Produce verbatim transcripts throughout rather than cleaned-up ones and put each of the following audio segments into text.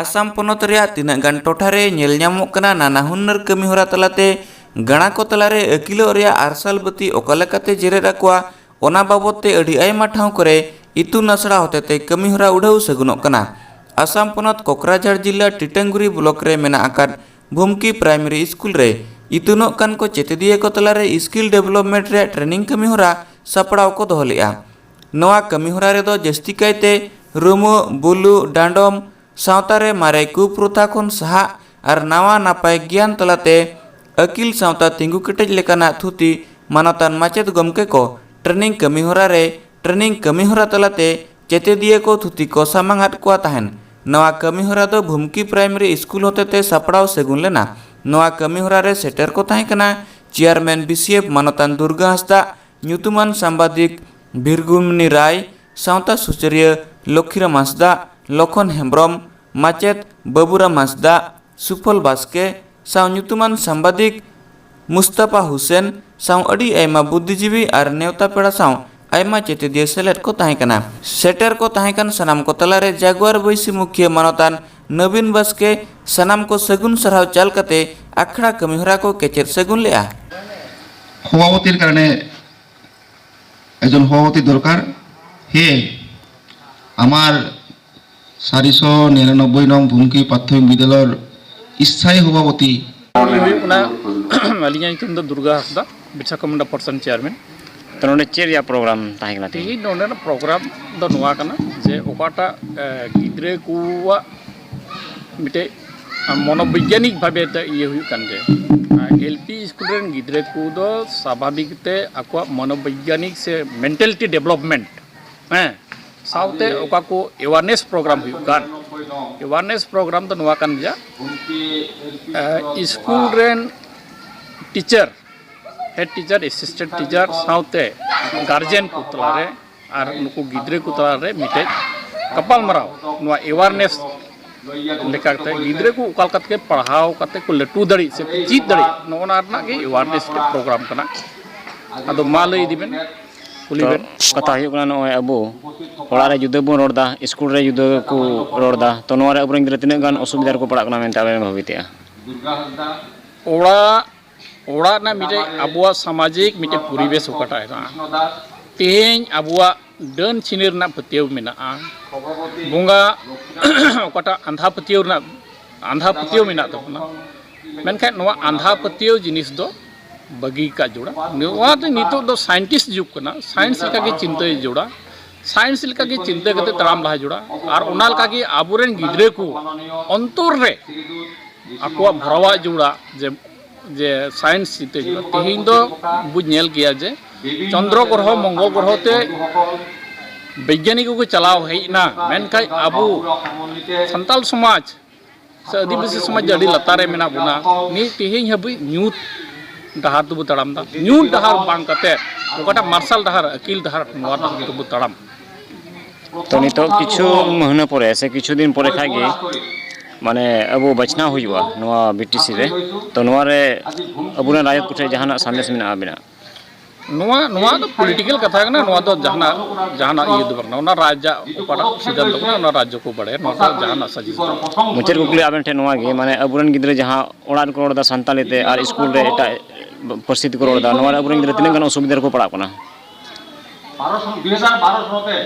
ᱟᱥᱟᱢ ᱯᱚᱱᱚᱛ ᱨᱮᱭᱟᱜ ᱛᱤᱱᱟᱹᱜ ᱜᱟᱱ ᱴᱚᱴᱷᱟ ᱨᱮ ᱧᱮᱞ ᱧᱟᱢᱚᱜ ᱠᱟᱱᱟ ᱱᱟᱱᱟ ᱦᱩᱱᱟᱹᱨ ᱠᱟᱹᱢᱤᱦᱚᱨᱟ ᱛᱟᱞᱟᱛᱮ ᱜᱟᱬᱟ ᱠᱚ ᱛᱟᱞᱟᱨᱮ ᱟᱹᱠᱤᱞᱚᱜ ᱨᱮᱭᱟᱜ ᱟᱨᱥᱟᱞ ᱵᱟᱹᱛᱤ ᱚᱠᱟ ᱞᱮᱠᱟᱛᱮ ᱡᱮᱨᱮᱫ ᱟᱠᱚᱣᱟ, ᱚᱱᱟ ᱵᱟᱵᱚᱛ ᱛᱮ ᱟᱹᱰᱤ ᱟᱭᱢᱟ ᱴᱷᱟᱶ ᱠᱚᱨᱮ ᱤᱛᱩᱱ ᱟᱥᱲᱟ ᱦᱚᱛᱮᱛᱮ ᱠᱟᱹᱢᱤᱦᱚᱨᱟ ᱩᱰᱷᱟᱹᱣ ᱥᱟᱹᱜᱩᱱᱚᱜ ᱠᱟᱱᱟ᱾ ᱟᱥᱟᱢ ᱯᱚᱱᱚᱛ ᱠᱚᱠᱨᱟᱡᱷᱟᱲ ᱡᱤᱞᱟ ᱴᱤᱴᱟᱝᱜᱩᱨᱤ ᱵᱞᱚᱠ ᱨᱮ ᱢᱮᱱᱟᱜ ᱟᱠᱟᱫ ᱵᱷᱩᱢᱠᱤ ᱯᱨᱟᱭᱢᱟᱨᱤ ᱥᱠᱩᱞ ᱨᱮ ᱤᱛᱩᱱᱚᱜ ᱠᱟᱱ ᱠᱚ ᱪᱮᱛᱮᱫᱤᱭᱟᱹ ᱠᱚ ᱛᱟᱞᱟᱨᱮ ᱥᱠᱤᱞ ᱰᱮᱵᱷᱞᱚᱯᱢᱮᱱᱴ ᱨᱮᱭᱟᱜ ᱴᱨᱮᱱᱤᱝ ᱠᱟᱹᱢᱤᱦᱚᱨᱟ ᱥᱟᱯᱲᱟᱣ ᱠᱚ ᱫᱚᱦᱚ ᱞᱮᱫᱼᱟ᱾ ᱱᱚᱣᱟ ᱠᱟᱹᱢᱤᱦᱚᱨᱟ ᱨᱮᱫᱚ ᱡᱟᱹᱥᱛᱤ ᱠᱟᱭᱛᱮ ᱨᱩᱢᱩᱜ, ᱵᱩᱞᱩᱜ, ᱰᱟᱸᱰᱚᱢ, ᱥᱟᱶᱛᱟ ᱨᱮ ᱢᱟᱨᱮ ᱠᱩᱯᱨᱚᱛᱷᱟ ᱠᱷᱚᱱ ᱥᱟᱦᱟᱜ ᱟᱨ ᱱᱟᱣᱟ ᱱᱟᱯᱟᱭ ᱜᱮᱭᱟᱱ ᱛᱟᱞᱟᱛᱮ ᱟᱹᱠᱤᱞ ᱥᱟᱶᱛᱟ ᱛᱤᱸᱜᱩ ᱠᱮᱴᱮᱡ ᱞᱮᱠᱟᱱᱟᱜ ᱛᱷᱩᱛᱤ ᱢᱟᱱᱚᱛᱟᱱ ᱢᱟᱪᱮᱫ ᱜᱚᱢᱠᱮ ᱠᱚ ᱴᱨᱮᱱᱤᱝ ᱠᱟᱹᱢᱤᱦᱚᱨᱟ ᱨᱮ ᱴᱨᱮᱱᱤᱝ ᱠᱟᱹᱢᱤᱦᱚᱨᱟ ᱛᱟᱞᱟᱛᱮ ᱪᱮᱛᱮᱫᱤᱭᱟᱹ ᱠᱚ ᱛᱷᱩᱛᱤ ᱠᱚ ᱥᱟᱢᱟᱝ ᱟᱫ ᱠᱚᱣᱟ ᱛᱟᱦᱮᱸᱱ᱾ ᱱᱚᱣᱟ ᱠᱟᱹᱢᱤᱦᱚᱨᱟ ᱫᱚ ᱵᱷᱩᱢᱠᱤ ᱯᱨᱟᱭᱢᱟᱨᱤ ᱥᱠᱩᱞ ᱦᱚᱛᱮᱛᱮ ᱥᱟᱯᱲᱟᱣ ᱥᱟᱹᱜᱩᱱ ᱞᱮᱱᱟ᱾ ᱱᱚᱣᱟ ᱠᱟᱹᱢᱤᱦᱚᱨᱟ ᱨᱮ ᱥᱮᱴᱮᱨ ᱠᱚ ᱛᱟᱦᱮᱸ ᱠᱟᱱᱟ ᱪᱮᱭᱟᱨᱢᱮᱱ ᱵᱤᱥᱤᱮᱯᱷ ᱢᱟᱱᱚᱛᱟᱱ ᱫᱩᱨᱜᱟ ᱦᱟᱸᱥᱫᱟᱜ, ᱧᱩᱛᱩᱢᱟᱱ ᱥᱟᱢᱵᱟᱫᱤᱠ ᱵᱷᱤᱨᱜᱩᱢᱱᱤ ᱨᱟᱭ, ᱥᱟᱶᱛᱟ ᱥᱩᱥᱟᱹᱨᱤᱭᱟᱹ ᱞᱚᱠᱠᱷᱤᱨᱟᱢ ᱦᱟᱸᱥᱫᱟᱜ, ᱞᱚᱠᱷᱚᱱ ᱦᱮᱢᱵᱽᱨᱚᱢ, ᱢᱟᱪᱮᱫ ᱵᱟᱹᱵᱩᱨᱟᱢ ᱦᱟᱸᱥᱫᱟᱜ, ᱥᱩᱯᱷᱚᱞ ᱵᱟᱥᱠᱮ ᱥᱟᱶ ᱧᱩᱛᱩᱢᱟᱱ ᱥᱟᱢᱵᱟᱫᱤᱠ ᱢᱩᱥᱛᱟᱯᱷᱟ ᱦᱩᱥᱮᱱ ᱥᱟᱶ ᱟᱹᱰᱤ ᱟᱭᱢᱟ ᱵᱩᱫᱽᱫᱷᱤᱡᱤᱵᱤ ᱟᱨ ᱱᱮᱣᱛᱟ ᱯᱮᱲᱟ ᱥᱟᱶ ᱟᱭᱢᱟ ᱪᱮᱛᱮᱫᱤᱭᱟᱹ ᱥᱮᱞᱮᱫ ᱠᱚ ᱛᱟᱦᱮᱸ ᱠᱟᱱᱟ᱾ ᱥᱮᱴᱮᱨ ᱠᱚ ᱛᱟᱦᱮᱸ ᱠᱟᱱ ᱥᱟᱱᱟᱢ ᱠᱚ ᱛᱟᱞᱟᱨᱮ ᱡᱟᱜᱩᱣᱟᱨ ᱵᱟᱹᱭᱥᱤ ᱢᱩᱠᱷᱤᱭᱟᱹ ᱢᱟᱱᱚᱛᱟᱱ ᱱᱚᱵᱤᱱ ᱵᱟᱥᱠᱮ ᱥᱟᱱᱟᱢ ᱠᱚ ᱥᱟᱹᱜᱩᱱ ᱥᱟᱨᱦᱟᱣ ᱪᱟᱞ ᱠᱟᱛᱮ ᱟᱠᱷᱲᱟ ᱠᱟᱹᱢᱤᱦᱚᱨᱟ ᱠᱚ ᱠᱮᱪᱮᱫ ᱥᱟᱹᱜᱩᱱ ᱞᱮᱫᱼᱟ᱾ সভাপতির কারণে একজন সভাপতি দরকার। হে আমার চাৰিশ নিৰানব্বৈ নং ভূমকি প্ৰাথমিক বিদ্যালয়ৰ স্থায়ী সভাপতি। ᱦᱩᱭᱩᱜ ᱠᱟᱱᱟ᱾ ᱟᱹᱞᱤᱧᱟᱜ ᱧᱩᱛᱩᱢ ᱫᱚ ᱫᱩᱨᱜᱟ ᱦᱟᱸᱥᱫᱟ, ᱵᱤᱨᱥᱟ ᱠᱚᱢᱩᱱᱰᱟ ᱯᱟᱨᱥᱚᱱ ᱪᱮᱭᱟᱨᱢᱮᱱ᱾ ᱛᱚ ᱱᱚᱰᱮ ᱪᱮᱫ ᱨᱮᱭᱟᱜ ᱯᱨᱳᱜᱨᱟᱢ ᱛᱟᱦᱮᱸ ᱠᱟᱱᱟ ᱛᱮᱦᱮᱧ? ᱛᱮᱦᱮᱧ ᱱᱚᱰᱮᱱᱟᱜ ᱯᱨᱳᱜᱨᱟᱢ ᱫᱚ ᱱᱚᱣᱟ ᱠᱟᱱᱟ ᱡᱮ ᱚᱠᱟᱴᱟᱜ ᱮ, ᱜᱤᱫᱽᱨᱟᱹ ᱠᱚᱣᱟᱜ ᱢᱤᱫᱴᱮᱡ ᱢᱚᱱᱳᱵᱤᱜᱽᱜᱟᱱᱤᱠ ᱵᱷᱟᱵᱮ ᱛᱮ ᱤᱭᱟᱹ ᱦᱩᱭᱩᱜ ᱠᱟᱱ ᱡᱮ ᱮᱞ ᱯᱤ ᱥᱠᱩᱞ ᱨᱮᱱ ᱜᱤᱫᱽᱨᱟᱹ ᱠᱚᱫᱚ ᱥᱟᱵᱷᱟᱵᱤᱠ ᱛᱮ ᱟᱠᱚᱣᱟᱜ ᱢᱚᱱᱳᱵᱤᱜᱽᱜᱟᱱᱤᱠ ᱥᱮ ᱢᱮᱱᱴᱟᱞᱤᱴᱤ ᱰᱮᱵᱷᱞᱚᱯᱢᱮᱱᱴ, ᱦᱮᱸ, ᱥᱟᱶᱛᱮ ᱚᱠᱟ ᱠᱚ ᱮᱣᱟᱨᱱᱮᱥ ᱯᱨᱳᱜᱨᱟᱢ ᱦᱩᱭᱩᱜ ᱠᱟᱱ, ᱮᱣᱟᱨᱱᱮᱥ ᱯᱨᱳᱜᱨᱟᱢ ᱫᱚ ᱱᱚᱣᱟ ᱠᱟᱱ ᱜᱮᱭᱟ, ᱮ, ᱥᱠᱩᱞ ᱨᱮᱱ teacher, head teacher, assistant teacher ᱥᱟᱶᱛᱮ ᱜᱟᱨᱡᱮᱱ ᱠᱚ ᱛᱟᱞᱟᱨᱮ ᱟᱨ ᱱᱩᱠᱩ ᱜᱤᱫᱽᱨᱟᱹ ᱠᱚ ᱛᱟᱞᱟᱨᱮ ᱢᱤᱫᱴᱮᱡ ᱜᱟᱯᱟᱞᱢᱟᱨᱟᱣ, ᱱᱚᱣᱟ ᱮᱣᱟᱨᱱᱮᱥ ᱞᱮᱠᱟᱛᱮ ᱜᱤᱫᱽᱨᱟᱹ ᱠᱚ ᱚᱠᱟ ᱞᱮᱠᱟ ᱛᱮᱠᱚ ᱯᱟᱲᱦᱟᱣ ᱠᱟᱛᱮ ᱠᱚ ᱞᱟᱹᱴᱩ ᱫᱟᱲᱮᱭᱟᱜ ᱥᱮ ᱠᱚ ᱪᱮᱫ ᱫᱟᱲᱮᱭᱟᱜ, ᱱᱚᱜᱼᱚ ᱱᱟ ᱨᱮᱱᱟᱜ ᱜᱮ ᱮᱣᱟᱨᱱᱮᱥ ᱯᱨᱳᱜᱨᱟᱢ ᱠᱟᱱᱟ᱾ ᱟᱫᱚ ᱢᱟ ᱞᱟᱹᱭ ᱤᱫᱤ ᱵᱮᱱ᱾ ᱠᱩᱞᱤ ᱛᱚ, ᱵᱮᱱ᱾ ᱠᱟᱛᱷᱟ ᱦᱩᱭᱩᱜ ᱠᱟᱱᱟ, ᱱᱚᱜᱼᱚᱭ ᱟᱵᱚ ᱚᱲᱟᱜ ᱨᱮ ᱡᱩᱫᱟᱹ ᱵᱚᱱ ᱨᱚᱲ ᱮᱫᱟ, ᱥᱠᱩᱞ ᱨᱮ ᱡᱩᱫᱟᱹ ᱠᱚ ᱨᱚᱲ ᱮᱫᱟ, ᱛᱚ ᱱᱚᱣᱟ ᱨᱮ ᱟᱵᱚᱨᱮᱱ ᱜᱤᱫᱽᱨᱟᱹ ᱛᱤᱱᱟᱹᱜ ᱜᱟᱱ ᱚᱥᱩᱵᱤᱫᱷᱟ ᱨᱮᱠᱚ ᱯᱟᱲᱟᱜ ᱠᱟᱱᱟ ᱢᱮᱱᱛᱮ ᱟᱵᱮᱱ ᱵᱮᱱ ᱵᱷᱟᱵᱤᱛᱮᱜᱼᱟ? ᱚᱲᱟᱜ, ᱚᱲᱟᱜ ᱨᱮᱱᱟᱜ ᱢᱤᱫᱴᱮᱡ ᱟᱵᱚᱣᱟᱜ ᱥᱟᱢᱟᱡᱤᱠ ᱢᱤᱫᱴᱮᱡ ᱯᱚᱨᱤᱵᱮᱥ ᱚᱠᱟᱴᱟᱜ ᱦᱮᱱᱟᱜᱼᱟ, ᱛᱮᱦᱮᱧ ᱟᱵᱚᱣᱟᱜ ᱰᱟᱹᱱ ᱪᱷᱤᱱᱤ ᱨᱮᱱᱟᱜ ᱯᱟᱹᱛᱭᱟᱹᱣ ᱢᱮᱱᱟᱜᱼᱟ, ᱵᱚᱸᱜᱟ ᱚᱠᱟᱴᱟᱜ ᱟᱸᱫᱷᱟ ᱯᱟᱹᱛᱭᱟᱹᱣ ᱨᱮᱱᱟᱜ, ᱟᱸᱫᱷᱟ ᱯᱟᱹᱛᱭᱟᱹᱣ ᱢᱮᱱᱟᱜ ᱛᱟᱵᱚᱱᱟ, ᱢᱮᱱᱠᱷᱟᱱ ᱱᱚᱣᱟ ᱟᱸᱫᱷᱟ ᱯᱟᱹᱛᱭᱟᱹᱣ ᱡᱤᱱᱤᱥ ᱫᱚ ᱵᱟᱹᱜᱤ ᱠᱟᱜ ᱡᱟᱹᱨᱩᱲᱟ᱾ ᱱᱚᱣᱟ ᱫᱚ ᱱᱤᱛᱚᱜ ᱫᱚ ᱥᱟᱭᱮᱱᱴᱤᱥᱴ ᱡᱩᱜᱽ ᱠᱟᱱᱟ, ᱥᱟᱭᱮᱱᱥ ᱞᱮᱠᱟᱜᱮ ᱪᱤᱱᱛᱟᱹᱭ ᱡᱟᱹᱨᱩᱲᱟ, ᱥᱟᱭᱮᱱᱥ ᱞᱮᱠᱟᱜᱮ ᱪᱤᱱᱛᱟᱹ ᱠᱟᱛᱮ ᱛᱟᱲᱟᱢ ᱞᱟᱦᱟ ᱡᱟᱹᱨᱩᱲᱟ᱾ ᱟᱨ ᱚᱱᱟ ᱞᱮᱠᱟᱜᱮ ᱟᱵᱚᱨᱮᱱ ᱜᱤᱫᱽᱨᱟᱹ ᱠᱚ ᱚᱱᱛᱚᱨ ᱨᱮ ᱟᱠᱚᱣᱟᱜ ᱵᱷᱚᱨᱟᱣᱟᱜ ᱡᱟᱹᱨᱩᱲᱟ ᱡᱮ, ᱡᱮ ᱥᱟᱭᱮᱱᱥ ᱪᱤᱱᱛᱟᱹ ᱡᱟᱹᱨᱩᱲᱟ᱾ ᱛᱮᱦᱮᱧ ᱫᱚ ᱵᱚ ᱧᱮᱞ ᱜᱮᱭᱟ ᱡᱮ ᱪᱚᱱᱫᱨᱚ ᱜᱨᱚᱦᱚ, ᱢᱚᱝᱜᱚᱞ ᱜᱨᱚᱦᱚ ᱛᱮ ᱵᱤᱜᱽᱜᱟᱱᱤ ᱠᱚᱠᱚ ᱪᱟᱞᱟᱣ ᱦᱮᱡ ᱮᱱᱟ, ᱢᱮᱱᱠᱷᱟᱱ ᱟᱵᱚ ᱥᱟᱱᱛᱟᱞ ᱥᱚᱢᱟᱡᱽ ᱥᱮ ᱟᱹᱫᱤᱵᱟᱹᱥᱤ ᱥᱚᱢᱟᱡᱽ ᱫᱚ ᱟᱹᱰᱤ ᱞᱟᱛᱟᱨ ᱨᱮ ᱢᱮᱱᱟᱜ ᱵᱚᱱᱟ᱾ ᱱᱤᱛ ᱛᱮᱦᱮᱧ ᱦᱟᱹᱵᱤᱡ ᱧᱩᱛ ᱰᱟᱦᱟᱨ ᱛᱮᱵᱚ ᱛᱟᱲᱟᱢ ᱮᱫᱟ᱾ ᱧᱩᱛ ᱰᱟᱦᱟᱨ ᱵᱟᱝ ᱠᱟᱛᱮ ᱚᱠᱟᱴᱟᱜ ᱢᱟᱨᱥᱟᱞ ᱰᱟᱦᱟᱨ, ᱟᱹᱠᱤᱞ ᱰᱟᱦᱟᱨ, ᱱᱚᱣᱟ ᱰᱟᱦᱟᱨ ᱛᱮᱵᱚ ᱛᱟᱲᱟᱢ᱾ ᱛᱚ ᱱᱤᱛᱚᱜ ᱠᱤᱪᱷᱩ ᱢᱟᱹᱦᱱᱟᱹ ᱯᱚᱨᱮ ᱥᱮ ᱠᱤᱪᱷᱩ ᱫᱤᱱ ᱯᱚᱨᱮ ᱠᱷᱟᱡ ᱜᱮ ᱢᱟᱱᱮ ᱟᱵᱚ ᱵᱟᱪᱷᱱᱟᱣ ᱦᱩᱭᱩᱜᱼᱟ ᱱᱚᱣᱟ ᱵᱤᱴᱤᱥᱤ ᱨᱮ᱾ ᱛᱚ ᱱᱚᱣᱟ ᱨᱮ ᱟᱵᱚᱨᱮᱱ ᱨᱟᱭᱚᱛ ᱠᱚᱴᱷᱮᱱ ᱡᱟᱦᱟᱱᱟᱜ ᱥᱟᱸᱫᱮᱥ ᱢᱮᱱᱟᱜᱼᱟ ᱟᱵᱤᱱᱟᱜ? ᱱᱚᱣᱟ, ᱱᱚᱣᱟ ᱫᱚ ᱯᱚᱞᱤᱴᱤᱠᱮᱞ ᱠᱟᱛᱷᱟ ᱠᱟᱱᱟ, ᱱᱚᱣᱟ ᱫᱚ ᱡᱟᱦᱟᱱᱟᱜ, ᱡᱟᱦᱟᱱᱟᱜ ᱤᱭᱟᱹ ᱫᱚ ᱵᱟᱹᱱᱩᱜᱼᱟ᱾ ᱚᱱᱟ ᱨᱟᱡᱽ ᱟᱜ ᱚᱠᱟᱴᱟᱜ ᱥᱤᱫᱷᱟᱱᱛᱚ ᱠᱟᱱᱟ, ᱚᱱᱟ ᱨᱟᱡᱽᱡᱚ ᱠᱚ ᱵᱟᱲᱟᱭᱟ, ᱱᱚᱣᱟ ᱫᱚ ᱡᱟᱦᱟᱱᱟᱜ ᱥᱟᱡᱤᱥ ᱫᱚ ᱵᱟᱹᱱᱩᱜᱼᱟ᱾ ᱢᱩᱪᱟᱹᱫ ᱠᱩᱠᱞᱤ ᱟᱵᱮᱱ ᱴᱷᱮᱱ ᱱᱚᱣᱟ ᱜᱮ, ᱢᱟᱱᱮ ᱟᱵᱚᱨᱮᱱ ᱜᱤᱫᱽᱨᱟᱹ ᱡᱟᱦᱟᱸ ᱚᱲᱟᱜ ᱨᱮᱠᱚ ᱨᱚᱲ ᱮᱫᱟ ᱥᱟᱱᱛᱟᱞᱤ ᱛᱮ ᱟᱨ ᱥᱠᱩᱞ ᱨᱮ ᱮᱴᱟᱜ ᱯᱟᱹᱨᱥᱤ ᱛᱮᱠᱚ ᱨᱚᱲ ᱮᱫᱟ, ᱱᱚᱣᱟ ᱨᱮ ᱟᱵᱚᱨᱮᱱ ᱜᱤᱫᱽᱨᱟᱹ ᱛᱤᱱᱟᱹᱜ ᱜᱟᱱ ᱚᱥᱩᱵᱤᱫᱷᱟ ᱨᱮᱠᱚ ᱯᱟᱲᱟᱜ ᱠᱟᱱᱟ?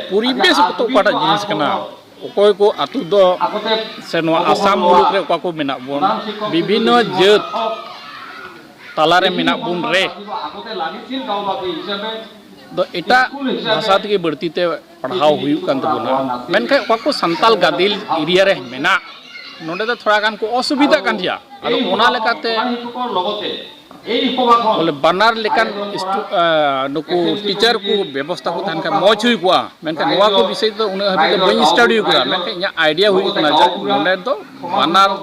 ᱯᱚᱨᱤᱵᱮᱥ ᱠᱚᱫᱚ ᱚᱠᱟᱴᱟᱜ ᱡᱤᱱᱤᱥ ᱠᱟᱱᱟ, ᱚᱠᱚᱭ ᱠᱚ ᱟᱹᱛᱩ ᱫᱚ ᱥᱮ ᱱᱚᱣᱟ ᱟᱥᱟᱢ ᱢᱩᱞᱩᱠ ᱨᱮ ᱚᱠᱟ ᱠᱚ ᱢᱮᱱᱟᱜ ᱵᱚᱱ, ᱵᱤᱵᱷᱤᱱᱱᱚ ᱡᱟᱹᱛ ᱛᱟᱞᱟᱨᱮ ᱢᱮᱱᱟᱜ ᱵᱚᱱ ᱨᱮ ᱫᱚ ᱮᱴᱟᱜ ᱵᱷᱟᱥᱟ ᱛᱮᱜᱮ ᱵᱟᱹᱲᱛᱤ ᱛᱮ ᱯᱟᱲᱦᱟᱣ ᱦᱩᱭᱩᱜ ᱠᱟᱱ ᱛᱟᱵᱚᱱᱟ, ᱢᱮᱱᱠᱷᱟᱱ ᱚᱠᱟ ᱠᱚ ᱥᱟᱱᱛᱟᱞ ᱜᱟᱫᱮᱞ ᱮᱨᱤᱭᱟ ᱨᱮ ᱢᱮᱱᱟᱜ, ᱱᱚᱰᱮ ᱫᱚ ᱛᱷᱚᱲᱟ ᱜᱟᱱ ᱠᱚ ᱚᱥᱩᱵᱤᱫᱷᱟᱜ ᱠᱟᱱ ᱜᱮᱭᱟ᱾ ᱟᱫᱚ ᱚᱱᱟ ᱞᱮᱠᱟᱛᱮ ᱵᱚᱞᱮ ᱵᱟᱱᱟᱨ ᱞᱮᱠᱟᱱ ᱥᱴᱩ-, ᱟ, ᱱᱩᱠᱩ ᱴᱤᱪᱟᱨ ᱠᱚ ᱵᱮᱵᱚᱥᱛᱷᱟ ᱠᱚ ᱛᱟᱦᱮᱱ ᱠᱷᱟᱱ ᱢᱚᱡᱽ ᱦᱩᱭ ᱠᱚᱜᱼᱟ, ᱢᱮᱱᱠᱷᱟᱱ ᱱᱚᱣᱟ ᱠᱚ ᱵᱤᱥᱚᱭ ᱫᱚ ᱩᱱᱟᱹᱜ ᱦᱟᱹᱵᱤᱡ ᱫᱚ ᱵᱟᱹᱧ ᱥᱴᱟᱰᱤ ᱟᱠᱟᱫᱟ, ᱢᱮᱱᱠᱷᱟᱱ ᱤᱧᱟᱹᱜ ᱟᱭᱰᱤᱭᱟ ᱦᱩᱭᱩᱜ ᱠᱟᱱᱟ ᱡᱮ ᱱᱚᱰᱮ ᱫᱚ ᱵᱟᱱᱟᱨ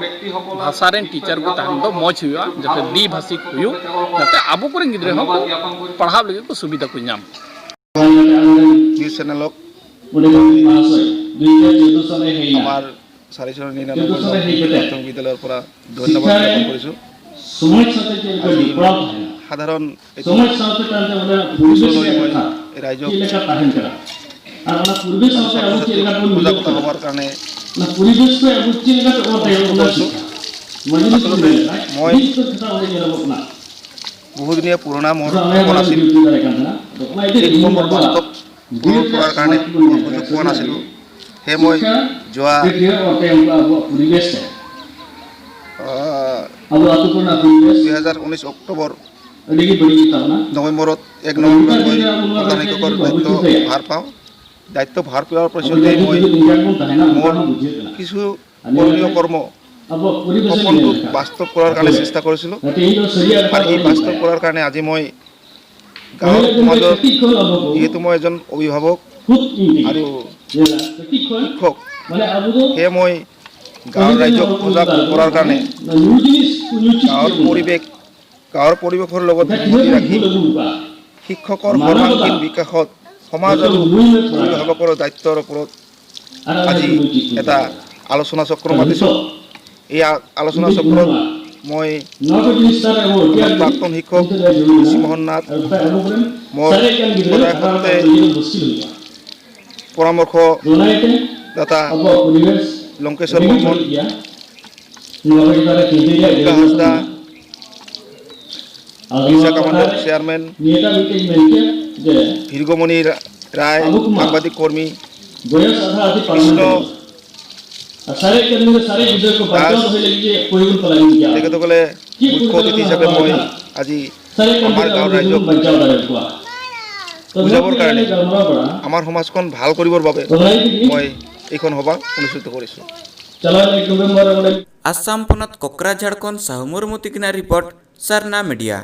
ᱵᱷᱟᱥᱟ ᱨᱮᱱ ᱴᱤᱪᱟᱨ ᱠᱚ ᱛᱟᱦᱮᱱ ᱫᱚ ᱢᱚᱡᱽ ᱦᱩᱭᱩᱜᱼᱟ, ᱡᱟᱛᱮ ᱫᱤ ᱵᱷᱟᱥᱤ ᱠᱚ ᱦᱩᱭᱩᱜ, ᱡᱟᱛᱮ ᱟᱵᱚ ᱠᱚᱨᱮᱱ ᱜᱤᱫᱽᱨᱟᱹ ᱦᱚᱸ ᱯᱟᱲᱦᱟᱣ ᱞᱟᱹᱜᱤᱫ ᱠᱚ ᱥᱩᱵᱤᱫᱷᱟ ᱠᱚ ᱧᱟᱢ᱾ ᱱᱤᱭᱩᱡᱽ ᱪᱮᱱᱮᱞ ᱦᱳᱠ, আমাৰ চাৰিচৰণী নামঘৰ প্ৰাথমিক বিদ্যালয়ৰ পৰা ধন্যবাদ জ্ঞাপন কৰিছোঁ। আজি সাধাৰণ এইটো সমাজ সাথে তাহলে পরিবেশ বিষয় নয়, কথা। ৰাইজক ᱪᱮᱫ ᱞᱮᱠᱟ ᱛᱟᱦᱮᱱ ᱠᱟᱱᱟ ᱟᱨ ᱚᱱᱟ ᱯᱚᱨᱤᱵᱮᱥ ᱥᱟᱶᱛᱮ ᱟᱵᱚ ᱪᱮᱫ ᱞᱮᱠᱟ ᱵᱚᱱ ᱥᱟᱯᱷᱟ ᱢᱤᱞᱟᱹᱜ ᱥᱩᱛᱨᱟᱹ ᱠᱟᱱᱟ, ᱦᱚᱵᱟᱨ ᱠᱟᱨᱚᱱᱮ ᱚᱱᱟ ᱯᱚᱨᱤᱵᱮᱥ ᱠᱷᱚᱱ ᱟᱵᱚ ᱪᱮᱫ ᱞᱮᱠᱟᱛᱮ ᱚᱱᱟ ᱛᱟᱭᱚᱢ ᱵᱚᱱ ᱟᱥᱚᱞ ᱢᱟᱹᱡᱷᱤ ᱛᱮ ᱢᱮᱱ ᱞᱮᱠᱷᱟᱱ ᱢᱚᱭ ᱢᱤᱫ ᱠᱟᱛᱷᱟ ᱚᱸᱰᱮ ᱧᱮᱞᱚᱜᱚᱜ ᱠᱟᱱᱟ᱾ বহুদিনীয়া পুৰণা মোৰ ᱟᱫᱚ ᱚᱱᱟ ᱥপন আছিল। ᱵᱟᱝ ᱰᱤউটি ᱫᱟᱲᱮ ᱠᱟᱱ ᱛᱟᱦᱮᱱᱟ᱾ ᱟᱫᱚ ᱚᱱᱟ ᱤᱫᱤ ᱛᱮ ᱤᱧ ᱤᱧ ᱵᱟᱵᱟ ᱵᱟᱵᱟ ᱯᱨᱚᱥᱛᱩᱛ ᱫᱤᱱ ᱨᱮ ᱠᱚᱨᱟᱣ ᱠᱟᱨᱚᱱᱮ ᱢᱟᱹᱡᱷᱤ ᱵᱚᱱ ᱧᱮᱞ ᱩᱯᱚᱡᱩᱠᱛ ᱠᱟᱱᱟ, ᱠᱚ ᱱᱟᱥᱤᱞ ᱥᱮ ᱦᱮ ᱢᱚᱭ ᱥᱤᱠᱠᱷᱟ ᱡᱚᱣᱟ ᱯᱟᱹᱴᱷᱩᱣᱟᱹ ᱚᱱᱛᱮ ᱩᱱᱠᱩ ᱟᱵᱚᱣᱟᱜ ᱯᱚᱨᱤᱵᱮᱥ ᱨᱮ ᱟᱵᱚ ᱟᱛᱳ ᱠᱚᱨᱮᱱᱟᱜ ᱯᱚᱨᱤᱵᱮᱥ ᱫᱩᱭ ᱦᱟᱡᱟᱨ ᱩᱱᱤᱥ ᱚᱠᱴᱳᱵᱚᱨ ᱟᱹᱰᱤ ᱜᱮ ᱵᱟᱹᱲᱤᱡ ᱜᱮ ᱛᱟᱵᱚᱱᱟ᱾ ᱱᱚᱵᱷᱮᱢᱵᱚᱨ ᱮᱠ ᱟᱫᱚ ᱱᱚᱵᱷᱮᱢᱵᱚᱨ ᱱᱮᱛᱟᱨ ᱫᱤᱱ ᱨᱮ ᱟᱵᱚ ᱱᱚᱣᱟ ᱯᱨᱚᱫᱷᱟᱱ ᱠᱟᱛᱷᱟ ᱦᱤᱠᱚ ᱡᱩᱫᱤ ᱵᱟᱵᱚ ᱫᱟᱭᱤᱛᱛᱚ ᱪᱤᱱᱛᱟᱹᱭᱟ, ᱵᱷᱟᱨ ᱯᱟᱣ, ᱫᱟᱭᱤᱛᱛᱚ ᱵᱷᱟᱨ ᱯᱟᱣᱟᱨ ᱟᱵᱚ ᱯᱚᱨᱤᱥᱚᱫ ᱨᱮ ᱡᱟᱦᱟᱸ ᱢᱚᱭ ᱛᱤᱱᱟᱹᱜ ᱤᱱᱰᱤᱭᱟ ᱵᱚᱱ ᱛᱟᱦᱮᱱᱟ, ᱚᱱᱠᱟ ᱢᱳᱨ ᱦᱚᱸ ᱵᱩᱡᱷᱟᱹᱜ ᱠᱟᱱᱟ᱾ ᱠᱤᱪᱷᱩ ᱟᱨ ᱧᱮᱞ ᱠᱚᱨᱢᱤᱭᱚ ᱢᱮ, ᱠᱚᱨᱢᱚ ᱟᱵᱚᱣᱟᱜ ᱯᱚᱨᱤᱵᱮᱥ ᱮᱢ ᱦᱚᱯᱚᱱ ᱧᱮᱞ ᱠᱚ ᱞᱮᱠᱷᱟᱱ ᱵᱟᱥᱛᱚᱵ ᱠᱚᱨᱟᱣ ᱨᱮᱱᱟᱜ ᱟᱛᱳ ᱨᱮ ᱪᱮᱥᱴᱟ ᱠᱚᱨᱮ ᱥᱤᱞᱩ᱾ ᱛᱮᱦᱮᱧ ᱫᱚ ᱥᱟᱹᱨᱤᱭᱟᱜ ᱠᱟᱛᱷᱟ ᱟᱨ ᱮᱭ ᱵᱚᱱ ᱵᱟᱥᱛᱚᱵ ᱢᱮᱛᱟᱭᱟ᱾ ᱠᱚᱨᱟᱣ ᱨᱮᱱᱟᱜ ᱟᱡᱤ ᱢᱚᱭ ᱜᱟᱶ ᱩᱱᱤ ᱞᱟᱹᱜᱤᱫ ᱥᱚᱢᱟᱡᱽ ᱛᱮ ᱠᱟᱹᱴᱤᱡ ᱠᱷᱚᱱ ᱟᱵᱚ ᱠᱚ ᱡᱮᱦᱮᱛᱩ ᱢᱚᱭ ᱮᱡᱚᱱ ᱚᱵᱷᱤᱵᱷᱟᱵᱚᱠ ᱠᱷᱩᱵ ᱤᱧ ᱟᱨ ᱧᱮᱞᱟ, ᱠᱟᱹᱴᱤᱡ ᱠᱷᱚᱱ ᱥᱤᱠᱠᱷᱚᱠ ᱢᱟᱱᱮ ᱟᱵᱚ ᱫᱚ ᱦᱮ ᱢᱚᱭ ᱜᱟᱶ ᱯᱟᱹᱦᱤᱞ ᱨᱮᱱ ᱨᱟᱡᱽᱡᱚ ᱦᱚᱲ ᱠᱚ ᱯᱨᱚᱡᱟ ᱢᱮᱛᱟ ᱠᱚ ᱠᱚᱨᱟᱣ ᱠᱟᱱᱟ, ᱠᱟᱨᱚᱱᱮ ᱚᱱᱟ ᱧᱩ ᱡᱤᱱᱤᱥ ᱠᱚ ᱧᱩ ᱪᱤᱡ ᱜᱟᱶ ᱠᱚ ᱧᱩᱭᱟ᱾ ᱯᱚᱨᱤᱵᱮᱠ ᱜᱟᱶ ᱯᱚᱨᱤᱵᱮᱠ ᱦᱚᱲ ᱞᱚᱜᱚᱛ ᱮᱱᱠᱷᱟᱱ ᱢᱩᱫᱤ ᱛᱤᱱᱟᱹᱜ ᱨᱟᱠᱷᱤ ᱵᱷᱩᱞ ᱟᱹᱜᱩ ᱟᱠᱟᱫ? ᱥᱤᱠᱠᱷᱚᱠ ᱦᱚᱲ ᱢᱟᱱᱟᱣ ᱦᱚᱨᱢᱟᱱ ᱠᱟᱛᱮ ᱠᱤᱱ ᱵᱤᱠᱟᱥᱚᱛ ᱥᱚᱢᱟᱡᱽ ᱡᱚᱛᱚ ᱟᱹᱨᱩ ᱢᱩᱞ ᱨᱮ ᱛᱷᱚᱲᱟ ᱚᱵᱷᱤᱵᱷᱟᱵᱚᱠ ᱨᱚ ᱫᱟᱭᱤᱛᱛᱚ ᱨᱚᱯᱚᱨᱚᱛ ᱟᱨ ᱟᱞᱮ ᱟᱡᱤ ᱠᱚ ᱪᱮᱫ ᱠᱚ ᱮᱴᱟ ᱢᱮᱛᱟᱜᱼᱟ? ᱟᱞᱳᱪᱚᱱᱟ ᱪᱚᱠᱨᱚ ᱛᱚ ᱢᱟᱫᱽᱫᱷᱚᱢ ᱱᱤᱛᱚᱜ ᱮᱭᱟ ᱟᱞᱳᱪᱚᱱᱟ ᱤᱧ ᱫᱩᱧ ᱪᱚᱠᱨᱚ ᱢᱮᱱᱟ, ᱢᱚᱭ ᱱᱚᱣᱟ ᱠᱚ ᱡᱤᱱᱤᱥ ᱪᱮᱛᱟᱱ ᱨᱮ ᱟᱵᱚ ᱟᱹᱰᱤ ᱟᱸᱴ ᱯᱨᱟᱠᱛᱚᱱ ᱜᱮ ᱥᱤᱠᱠᱷᱚᱠ ᱪᱤᱱᱛᱟᱹ ᱫᱚ ᱡᱟᱹᱨᱩᱲ ᱢᱮᱱᱟᱜᱼᱟ᱾ ᱥᱤᱢᱚᱦᱚᱱᱱᱟᱛᱷ ᱟᱨ ᱵᱟᱠᱷᱟᱡ ᱟᱵᱚ ᱠᱚᱨᱮᱱ ᱢᱚᱨ ᱥᱟᱨᱮᱡ ᱠᱟᱱ ᱜᱤᱫᱽᱨᱟᱹ ᱵᱟᱰᱟᱭ ᱦᱟᱨᱟ ᱦᱚᱛᱮ ᱨᱟᱠᱟᱵ ᱞᱟᱹᱜᱤᱫ ᱫᱚ ᱢᱩᱥᱠᱤᱞ ᱦᱩᱭᱩᱜᱼᱟ᱾ ᱯᱚᱨᱟᱢᱚᱨᱥᱚ ᱛᱚ ᱚᱱᱟ ᱤᱭᱟᱹᱛᱮ ᱫᱟᱛᱟ ᱟᱵᱚᱣᱟᱜ ᱯᱚᱨᱤᱵᱮᱥ ᱞᱚᱝᱠᱮᱥᱚᱨ ᱟᱹᱰᱤ ᱜᱮ ᱢᱚᱦᱚᱱ, ᱵᱟᱹᱲᱤᱡ ᱜᱮᱭᱟ᱾ ᱱᱚᱣᱟ ᱠᱚ ᱪᱮᱛᱟᱱ ᱨᱮ ᱪᱤᱱᱛᱟᱹ ᱨᱮᱭᱟᱜ ᱫᱩᱨᱜᱟ ᱡᱟᱹᱨᱩᱲ ᱦᱟᱸᱥᱫᱟ, ᱢᱮᱱᱟᱜᱼᱟ᱾ ᱟᱫᱚ ᱵᱤᱨᱥᱟ ᱱᱚᱣᱟ ᱠᱟᱢᱟᱱᱰᱳ ᱠᱟᱛᱷᱟ ᱨᱮ ᱪᱮᱭᱟᱨᱢᱮᱱ, ᱱᱤᱭᱟᱹᱴᱟᱜ ᱢᱤᱫᱴᱮᱡ ᱢᱮᱱ ᱠᱮᱭᱟ ᱡᱮ ᱵᱷᱤᱨᱜᱚᱢᱚᱱᱤ ᱨᱟ-, ᱨᱟᱭ, ᱟᱵᱚ ᱠᱚᱢᱟ ᱥᱟᱝᱵᱟᱫᱤᱠ ᱠᱚᱨᱢᱤ, ᱵᱚᱭᱚᱥ ᱟᱫᱷᱟ ᱟᱹᱰᱤ ᱯᱟᱨᱚᱢ ᱠᱨᱤᱥᱱᱚ ᱠᱟᱱᱟ᱾ ᱟᱨ ᱥᱟᱨᱮᱡ ᱠᱟᱹᱢᱤ ᱨᱮ ᱥᱟᱨᱮᱡ ᱜᱤᱫᱽᱨᱟᱹ ᱠᱚ ᱵᱟᱧᱪᱟᱣ ᱫᱟᱥ, ᱫᱚᱦᱚᱭ ᱞᱟᱹᱜᱤᱫ ᱜᱮ ᱯᱟᱹᱦᱤᱞ ᱵᱚᱱ ᱯᱟᱞᱟᱣ ᱤᱫᱤ ᱠᱮᱭᱟ᱾ ᱛᱮᱜᱮ ᱫᱚ ᱵᱚᱞᱮ ᱪᱮᱫ ᱢᱩᱠᱠᱷᱚ ᱯᱚᱨᱤᱠᱚᱞᱯᱚᱱᱟ ᱚᱛᱤᱛᱷᱤ ᱦᱤᱥᱟᱵᱮ ᱦᱟᱛᱟᱣ ᱢᱚᱭ ᱞᱮᱠᱷᱟᱱ ᱟᱡᱤ ᱥᱟᱨᱮᱡ ᱠᱟᱹᱢᱤ ᱟᱢᱟᱨ ᱨᱮ ᱜᱟᱶ ᱟᱵᱚ ᱡᱩᱫᱤ ᱨᱟᱡᱽᱡᱚ ᱵᱚᱱ ᱵᱟᱧᱪᱟᱣ ᱫᱟᱲᱮᱭᱟᱠᱚᱣᱟ᱾ ᱛᱚ ᱱᱚᱣᱟ ᱵᱩᱡᱷᱟᱹᱣ ᱠᱚ ᱠᱟᱨᱚᱱᱮ ᱞᱟᱹᱭ ᱜᱟᱞᱢᱟᱨᱟᱣ ᱵᱟᱲᱟ᱾ ᱟᱢᱟᱨ ᱥᱚᱢᱟᱡᱽ ᱠᱷᱚᱱ ᱵᱷᱟᱞ ᱠᱚᱨᱤᱵᱚᱨ ᱵᱟᱵᱮ ᱛᱚ ᱱᱚᱣᱟ ᱤᱫᱤ ᱜᱮ ᱢᱚᱭ ᱮᱠᱷᱚᱱ ᱦᱚᱵᱟ ᱩᱱᱤᱥᱩᱛ ᱠᱚᱨᱤᱥᱩ᱾ ᱪᱟᱞᱟᱣ ᱮᱱ ᱮᱠ ᱱᱚᱵᱷᱮᱢᱵᱚᱨ ᱨᱮ ᱚᱸᱰᱮ ᱟᱥᱟᱢ ᱯᱚᱱᱚᱛ ᱠᱚᱠᱨᱟᱡᱷᱟᱲ ᱠᱷᱚᱱ ᱥᱟᱦᱩ ᱢᱩᱨᱢᱩ ᱛᱤᱠᱤᱱᱟᱜ ᱨᱤᱯᱳᱨᱴ, ᱥᱟᱨᱱᱟ ᱢᱤᱰᱤᱭᱟ᱾